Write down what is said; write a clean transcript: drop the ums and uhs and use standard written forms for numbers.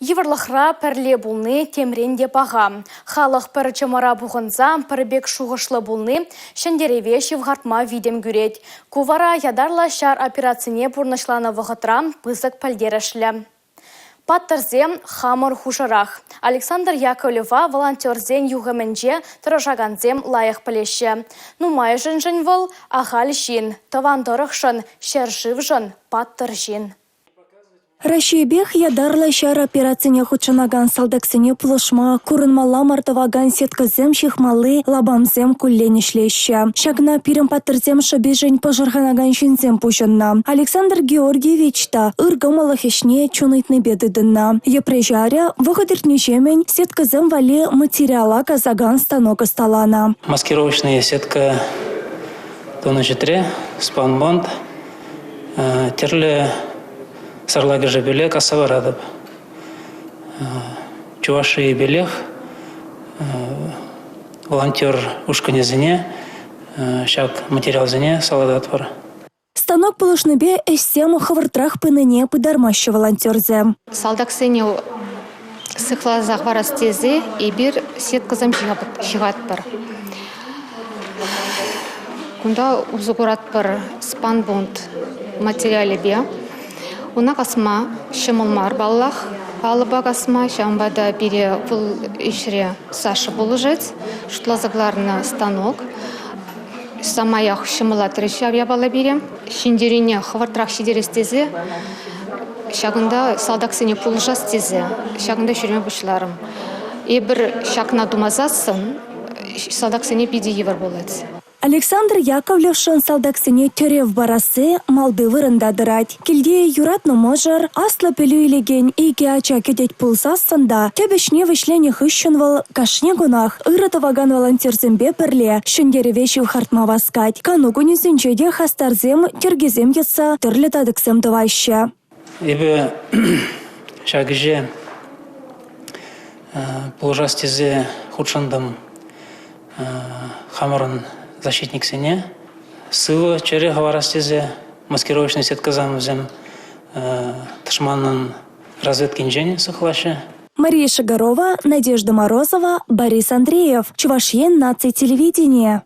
Йывӑрлӑхра пӗрле пулни темрен те паха. Халӑх пӗр чӑмӑра пухӑнса пӗр пек шухӑшлӑ пулни ҫӗнтерӗве ҫывхартма витӗм кӳрет. Ку вара ятарлӑ ҫар операцине пурнӑҫланӑ вӑхӑтра пысӑк пӗлтерӗшлӗ. Паттӑрсем хамӑр хушӑрах. Александр Яковлева волонтерсен юхӑмӗнче тӑрӑшакансем лайӑх пӗлеҫҫӗ. Нумайӑшӗншӗн вӑл ахаль ҫын, тӑван тӑрӑхшӑн, ҫӗршывшӑн паттӑр ҫын. Раҫҫейпех ятарлӑ ҫар операцине хутшӑнакан салтаксене пулӑшма курӑнмалла мар тӑвакан сеткӑсем ҫыхмалли лапамсем куллен ӗҫлеҫҫӗ. Ҫакна пирӗн паттӑрсем шӑпишӗн пӑшӑрханакан ҫынсем пуҫӑннӑ. Александр Георгиевич та ыр кӑмӑллӑх ӗҫне чун ыйтнипе тытӑннӑ. Йӗпреҫ арӗ вӑхӑт иртнӗҫемӗн сеткӑсем валли материала касакан станок ӑсталанӑ. Маскировочная сетка тунӑ ҫӗтре спанбонд Тӗрлӗ сарлакӑшӗпеле касса паратӑп. Чӑвашийӗпелех волонтер ушкӑнӗсене ҫак материалсене салататпӑр. Станок пулӑшнипе ӗҫсем хӑвӑртрах пынине пытармаҫҫӗ волонтерсем. Салтаксене сыхласа хӑварас тесе эпир сеткӑсем ҫыхатпӑр. Кунта усӑ куратпӑр спанбонд материалӗпе. Уна касма ҫӑмӑл мар паллах, алӑпа касма. Ҫавӑнпа та пире вӑл ӗҫре Саша пулӑшать. Шутласа кӑларнӑ станок самаях ҫӑмӑллатрӗ ҫав япала пире. Ҫӗнтерӳне хӑвӑртрах ҫитерес тесе ҫакӑнта салтаксене пулӑшас тесе ҫакӑнта ҫӳреме пуҫларӑм. Эпир ҫакна тумасассӑн салтаксене питӗ йывӑр пулать. Александр Яковлевшӑн салтаксене тӗрев парасси малти вырӑнта тӑрать. Килте юратнӑ мӑшӑр, аслӑ пӗлӳ илекен икӗ ача кӗтет пулсассӑн та тӗп ӗҫне вӗҫленӗ хыҫҫӑн вӑл кашни кунах ырӑ тӑвакан волонтерсемпе пӗрле ҫӗнтерӗве ҫывхартма васкать. Кану кунӗсенче те хастарсем тӗркесем йӑтса тӗрлӗ татӑксем тӑваҫҫӗ. Эпӗ ҫак ӗҫе пулӑшас тесе хутшӑнтӑм хамӑрӑн защитниксене. Сывӑ, чӗрӗ хӑварас тесе маскировочный сеткӑсем вӗсем тӑшманӑн разведкинчен сыхлаҫҫӗ. Мария Шагарова, Надежда Морозова, Борис Андреев, Чӑваш Ен наци телевиденийӗ.